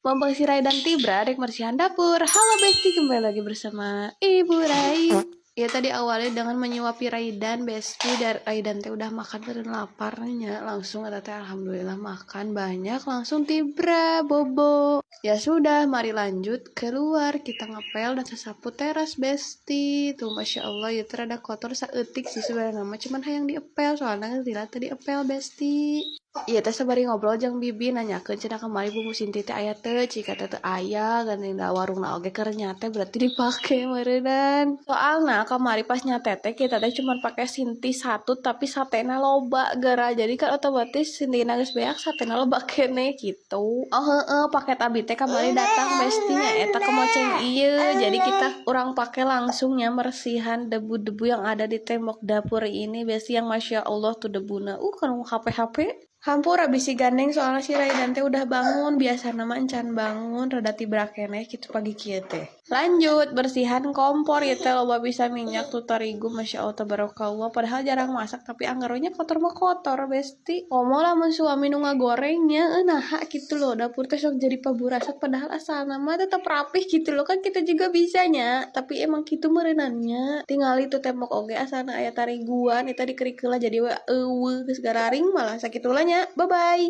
Mumpung si Raidan tibra, rek mersihan dapur. Halo, Besti, kembali lagi bersama Ibu Rai. Ya, tadi awalnya dengan menyuapi Raidan, Besti. Dan Raidan teh udah makan dan laparnya langsung eta teh, alhamdulillah makan banyak, langsung tibra bobo. Ya sudah, mari lanjut keluar, kita ngepel dan sasapu teras, Besti. Tuh, masya Allah ya, rada kotor saeutik sih sebenarnya mah, cuman hayang diepel soalnya geus tadi epel, Besti. Iya teh sabari ngobrol jeung bibi, nanyakeun cenah kamari bumbu sinti teh aya teu, cik teh teu aya, gandeng da warungna oge keur nyate, berarti dipake meureunnan. Soalna kamari pas nyate teh kita teh cuma pakai sinti satu, tapi satena loba geura, jadi kan otomatis sintina geus beak, satena loba keneh gitu. Oh heeh, paket abi teh kamari datang, Besti, nya eta kemoceng ieu, jadi kita urang pake langsungnya mersihan debu-debu yang ada di tembok dapur ini, Besti, yang masya Allah tuh debuna kan HP HP. Hampura bisi gandeng, soalnya si Raidan teh udah bangun, biasa nama encan bangun, rada tibra keneh gitu pagi kieu teh. Lanjut bersihan kompor ya teh, loba bisa minyak tuh, terigu, masya Allah tabarakallah. Padahal jarang masak, tapi anggarannya kotor mah kotor, Besti. Komo lamun suami nu ngagorengnya, nah gitu loh, dapur teh sok jadi paburasat, padahal asal nama tetap rapih gitu loh, kan kita juga bisanya, tapi emang gitu merenannya. Tinggal itu tembok oge asalna aya tariguan eta dikerikeula, jadi we eueuh geus gararing malah. Sakitu lah nya. Bye bye.